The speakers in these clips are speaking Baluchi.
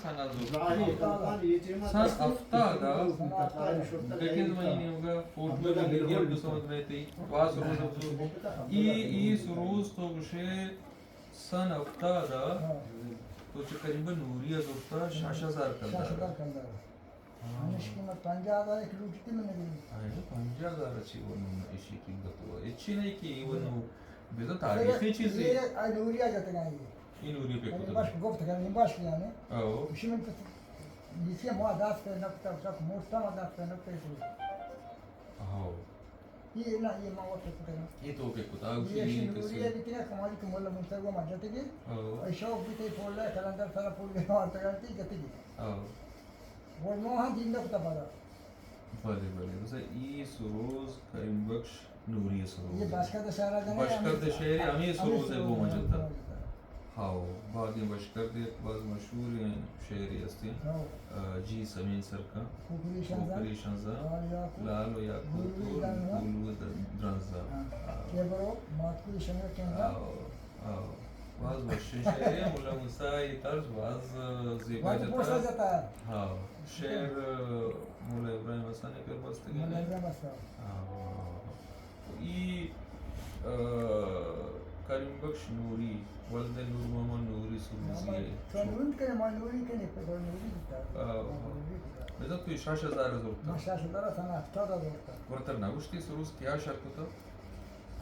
سن ہفتاد ءَ، لیکن من یہ نہیں ہوگا، فوٹو میں نہیں ہوگا، بس روز افزود۔ ای، ای سروز تو گشے سن ہفتاد ءَ، تو چہ کریم بخش نوری ءَ زرتا شش ہزار کلدار۔ شش ہزار کلدار۔ ہاں۔ ہمیش کہ من پنجاہ ہزار یک لوٹیتی من نگی۔ ہاں، پنجاہ ہزار چی ونو ایشی قیمت ہوا۔ اچھی نہیں کہ ونو بزن تاریخی چیزے۔ یہ آ نوری ءَ جتگا یہ۔ یہ نوری پہ کتب۔ باش گفت کر، باش کیا نے۔ او۔ اسی من نیچے ما دست پہ نکتا، سب موٹا ما دست پہ نکتا۔ او۔ یہ نہ، یہ ما وقت پہ کتنا۔ یہ تو پہ کتا، اسی یہ یہ نوری ہے، بیتنا کمالی کمولا منتر کو مجتے گی۔ او۔ اور شوق بیتے پولا، کلندر سارا پولا، اور تگرتی جتے گی۔ او۔ وہ نو ہاں زندہ کتا پدا۔ بلے، بلے۔ بس ای سروز کریم بخش نوری سروز۔ یہ بشکر دشہرا جانا ہے، بشکر دشہری ہمیں سروز ہے، وہ مجتا۔ ہاؤ، بعد میں بشکر دے باز مشہور ہیں شہری ہستے ہیں۔ ہاؤ۔ آ، جی سمین سر کا۔ کوکری شنزا۔ کوکری شنزا۔ لال یاقوت۔ لال یاقوت گولو درنزا۔ گولو درنزا۔ ہاں۔ ہاؤ۔ یہ برو، ماتکوی شنگا کینگا۔ ہاؤ۔ ہاں، باز وشیں شعرے، مولا موسیٰ ءِ طرز باز زیبا جتا۔ ہاں، شعر مولا ابراہیم حسن ءِ پر بستگیں۔ مولا ابراہیم حسن۔ ہاں۔ ای، آ، کریم بخش نوری، ولد نور محمد نوری سروزی ءِ۔ تو نون کہ ما نوری کہ نے پہ نوری بیتا۔ ہاں۔ نوری بیتا۔ بزاں تو شش ہزار زرتا۔ ما شش ہزار سنہ ہفتاد زرتا۔ ورتر نہ گوشتی سروز کیا شر کتا؟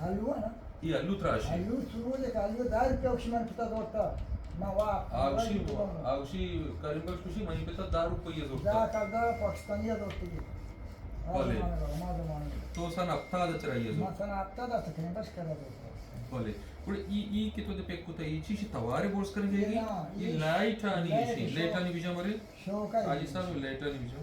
آلو نا؟ ای آلو تراشی۔ آلو سرود ایک آلو دہ روپیہ کشی من پتا زورتا۔ ما وا، آگوشی، آگوشی کریم بخش کشی منی پتا دہ روپیہ زورتا۔ دہ کلدار پاکستانی زورتی۔ بلے۔ ما زمانہ۔ تو سن ہفتاد چرائی زورتا۔ ما سن ہفتاد کریم بخش کرا زورتا۔ بلے۔ گڑا ای، ای کہ تو دے پک کتا، ای چیشی توارے برز کرنے گئی؟ ای لائٹ آنی، لائٹ آنی بجا مرے؟ شوق ہے۔ حاجی صاحب، لائٹ آنی بجا۔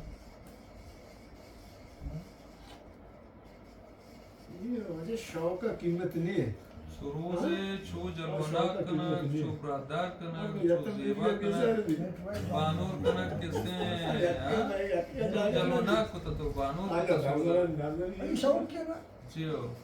اے واجہ شوق ءِ قیمت نہ اِنت۔ سروز ءَ چو جلوناک کنگ، چو براہدار کنگ، چو زیبا کنگ، بانور کنگ کسے، ہاں؟ چو جلوناک کتہ تو بانور کتہ سروز ءَ۔ شوق کیا نا؟ جی ہو۔